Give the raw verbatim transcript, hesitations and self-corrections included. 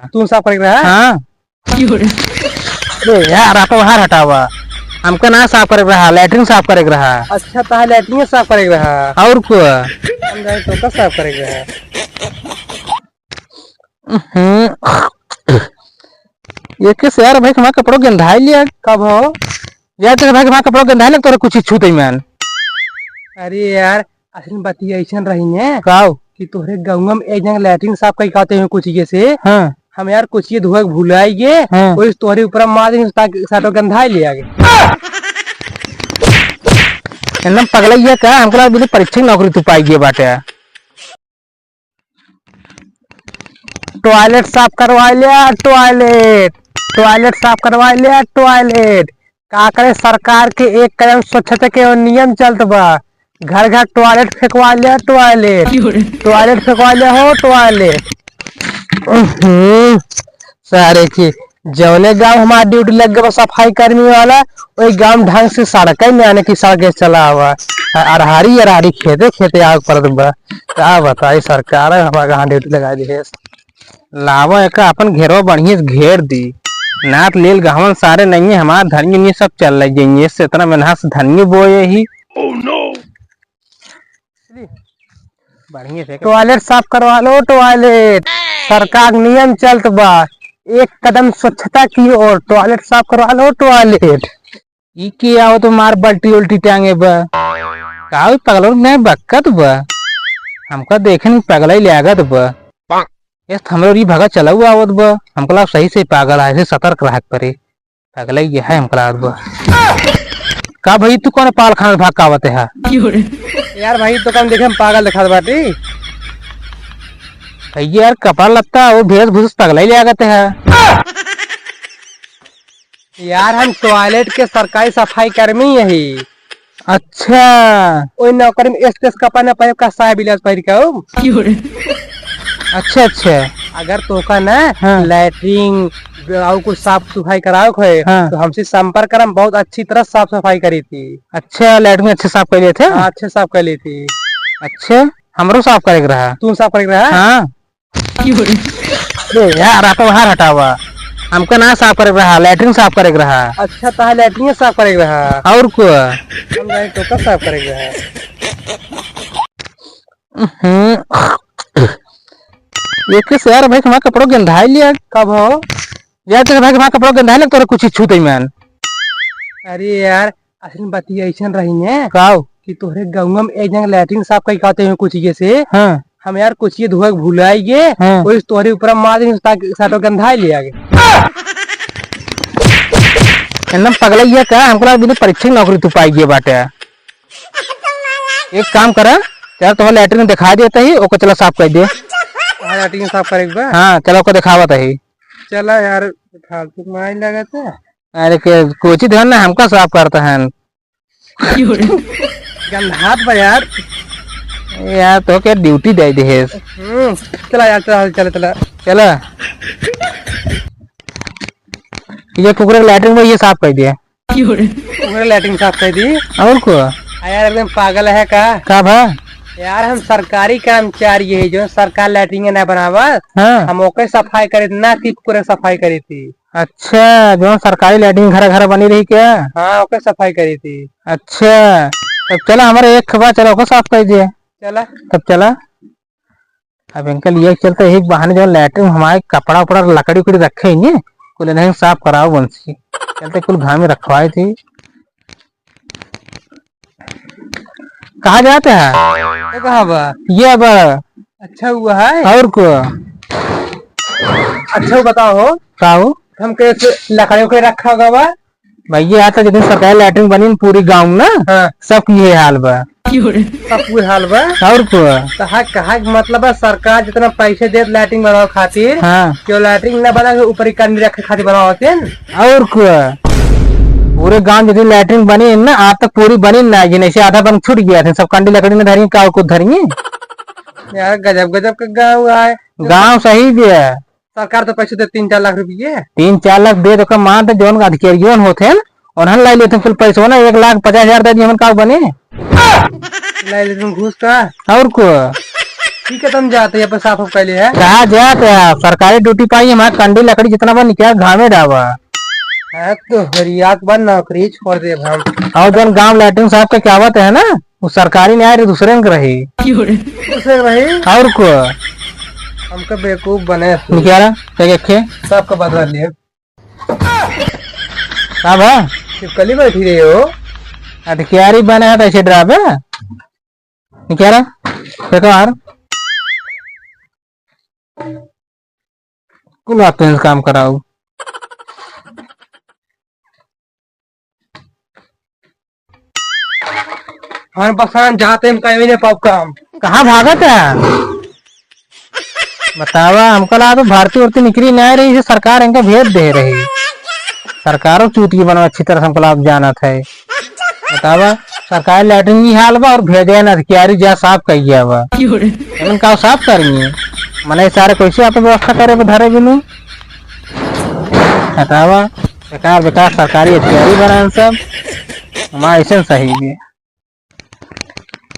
तू साफ करे के रहा? हाँ। अरे यार, आप बाहर हटावा। हमका ना साफ करे के रहा, लैट्रिन साफ करे के रहा। अच्छा, तहार लैट्रिन साफ करे के रहा। और को? हम जाने तो का साफ करे के रहा। हम्म। ये किस यार भाई, हमारा कपड़ों गंधाई लिया। कब हो? यार, तेरे भाई, हमारा कपड़ों गंधाई लग, तोरे कुछ छूते ही मैन। अरे यार, असल बतिया ऐसन रही है काऊ? कि तोहरे गाँव में एक जगह लैट्रिन साफ कई कहते हैं कुछ ये से। हाँ। हम यार कुछ ये धुआ के भुलाई गए, हाँ। कोई तोहरे ऊपर मार देंगे, ताकि साटो गंधाई ले आगे। एकदम पगला ये का? हमको लगा बिल्कुल परीक्षा की नौकरी तू पाई गए बाटे। टॉयलेट साफ करवा लिया, टॉयलेट। टॉयलेट साफ करवा लिया, टॉयलेट। का करे, सरकार के एक कदम स्वच्छता के ओर नियम चलत बा। घर घर टॉयलेट फेंकवा लिया, टॉयलेट। क्यों रे? टॉयलेट फेंकवा लिया हो, टॉयलेट। उहुं, सारे की जौने गांव हमार ड्यूटी लग गवा सफाई कर्मी वाला, वही गांव ढंग से सड़क ही नहीं आने की सड़क चला हुआ। अरहारी अरहारी खेते खेते आग पड़त बा। का बताई सरकार हमारे कहाँ ड्यूटी लगा दी है। लावा एका अपन घेरवा बढ़िया से घेर दी। नात लेल गहवन सारे नहीं है, हमार धनिया नहीं सब चल रही जाइए। इससे इतना मेहनत से धनिया बोए ही। Oh no! बढ़िया से टॉयलेट साफ करवा लो, टॉयलेट। सरकार के नियम चलत बा, एक कदम स्वच्छता की ओर, टॉयलेट साफ करवा लो, टॉयलेट। ई के आओ तो मार बल्टी उल्टी टांगे बा। का होई पगलो नहीं बक्कत बा। हमका देखे नहीं पगला ही लागत बा। ये तो हमरो री भगा चला हुआ आवत बा। हमका लगा सही से पागल है, ऐसे सतर्क रहा करे। पगला ही है हमका लागत बा। का भाई तू कौन पाल खान भाग का आवत है? यार भाई तो कम देखे हम पागल दिखात बाटी। भैया यार कपड़ा लत्ता वो भेष भूष पगला ही लागत है। यार, हम टॉयलेट के सरकारी सफाई कर्मी यही। अच्छा। ओई नौकरी में एस टेस कपड़ा न पाए का साया बिलास पहिर के आऊ। क्यों रे? अच्छा, अच्छा। अगर तोका ना हाँ। लैट्रिन और कुछ साफ सफाई करावे के होए, हाँ। तो हमसे संपर्क करम, बहुत अच्छी तरह साफ सफाई करी थी। अच्छा, लैट्रिन अच्छे साफ कर लेते हैं? हाँ, अच्छे साफ कर ली थी। अच्छा, हमरो साफ करे के रहा। तू साफ करे के रहा? हाँ। अरे यार, आप बाहर हटावा। हमका ना साफ करे के रहा, लैट्रिन साफ करे के रहा। अच्छा, तहार लैट्रिन साफ करे के रहा। और को? हम जाने तो का साफ करे के रहा। हम्म। ये किस यार भाई, हमारा कपड़ों गंधाई लिया। कब हो? यार, तेरे भाई, हमारा कपड़ों गंधाई लग, तोरे कुछ छूते ही मैन। अरे यार, असल बतिया ऐसन रही है काऊ? कि तोहरे गाँव में एक जगह लैट्रिन साफ कई कहते हैं कुछ ये से। हाँ। हम यार कुछ ये धुआ के भुलाई गए, हाँ। कोई तोहरे ऊपर मार देंगे, ताकि साटो गंधाई ले आगे। एकदम पगला ये का? हमको लगा बिना परीक्षा की नौकरी तू पाई गए बाटे। एक काम करा, चल तोहर लैट्रिन दिखा देता ही, ओको चला साफ कर दे। हाँ, लैट्रिन साफ करे के बा? हाँ, चला ओको दिखावत ही। चला यार, फालतू मार लगा था। अरे के कोची ध्यान ना, हमका साफ करता है। गंधात बा यार। यार, तो के ड्यूटी दे दे है। हम्म, चला यार, चला, चला, चला। चला। ये कुकुर के लैट्रिन में ये साफ कर दिया। कुकुर के लैट्रिन साफ कर दी। और को? आ यार, एकदम पागल है का? का भा? यार, हम सरकारी कर्मचारी है, जो सरकार लैट्रिन ना बनावा, हाँ। हम ओके सफाई करे, ना कि कुकुर के सफाई करे थी। अच्छा, जो सरकारी लैट्रिन घर घर बनी रही क्या? हाँ, ओके सफाई करी थी। अच्छा, तब चला हमारे एक खबा चला ओके साफ कर दिए। चला। तब चला। अब इनके लिए चलते एक बहाने जो लैट्रिन हमारे कपड़ा उपड़ा लकड़ी उकड़ी रखे ही नहीं, कुल नहीं साफ कराओ बंसी। चलते कुल घर में रखवाए थी। कहाँ जाते हैं? ये कहाँ बा? ये बा। अच्छा हुआ है। और को? अच्छा वो बताओ हो। का हो? हम कैसे लकड़ियों के रखा होगा बा? भैया, यहाँ तक जितनी सरकारी लैट्रिन बनी न पूरी गाँव में ना, हाँ। सबकी ये हाल बा। सबकी हाल बा। और को? तो हाँ, कहा के मतलब है, सरकार जितना पैसे देत लैट्रिन बनावे खातिर, हाँ। क्यों लैट्रिन ना बना के ऊपर ही कंडी रखे खातिर बनावत हैं? और को? पूरे गांव जितनी लैट्रिन बनी है ना, आज तक पूरी बनी ना है, ऐसे आधा बन छूट गया था, सब कंडी लकड़ी ने धरी, का कुछ धरी। यार, गजब गजब का गांव है। गांव सही भी है। सरकार तो पैसे दे तीन चार लाख रुपये। तीन चार लाख दे तो का मान तो जौन अधिकारियों होते हैं, उन्हन लाई लेते हैं कुल पैसों ना, एक लाख पचास हजार दे दिए, हमन का बने? लाई लेते हैं घूस का। और को? ठीक है, तुम जाते हैं, अपन साफ उफ कर लिए है। कहाँ जात है? सरकारी ड्यूटी पाई, हमारे कंडी लकड़ी जितना बा निकाल घामे डावा। हाँ, तो हरिया के बाद नौकरी छोड़ दे हम। और जौन गांव लैट्रिन साहब के क्या बात है ना, वो सरकारी नहीं रही, दूसरे के रही। दूसरे के रही? और को? हमका बेवकूफ बने। निकाला, क्या देखे? सबका बदला लिए। का बा? छिपकली बैठी रही हो। अधिकारी बने है तो ऐसे डराबे? ये क्या रहा? बेकार। कुल आप काम कराऊ। हमारे पसंद जाते हम कहीं भी नहीं पाऊ काम। कहाँ भागत है? बतावा, हमका लगा तो भर्ती उर्ती निकली नहीं रही, से सरकार इनका भेज दे रही। सरकारों चूतिया बनवा अच्छी तरह से हमका लगा जानत है। बतावा, सरकार लैट्रिन ही हाल बा और भेजे ना क्यारी जा साफ कही गया बा। एमन का साफ करेंगे? मने सारे कैसे आप व्यवस्था करे बा धरे बिनु? बतावा, बेकार बेकार सरकारी अधिकारी बनान सब। हमारा ऐसे सही है।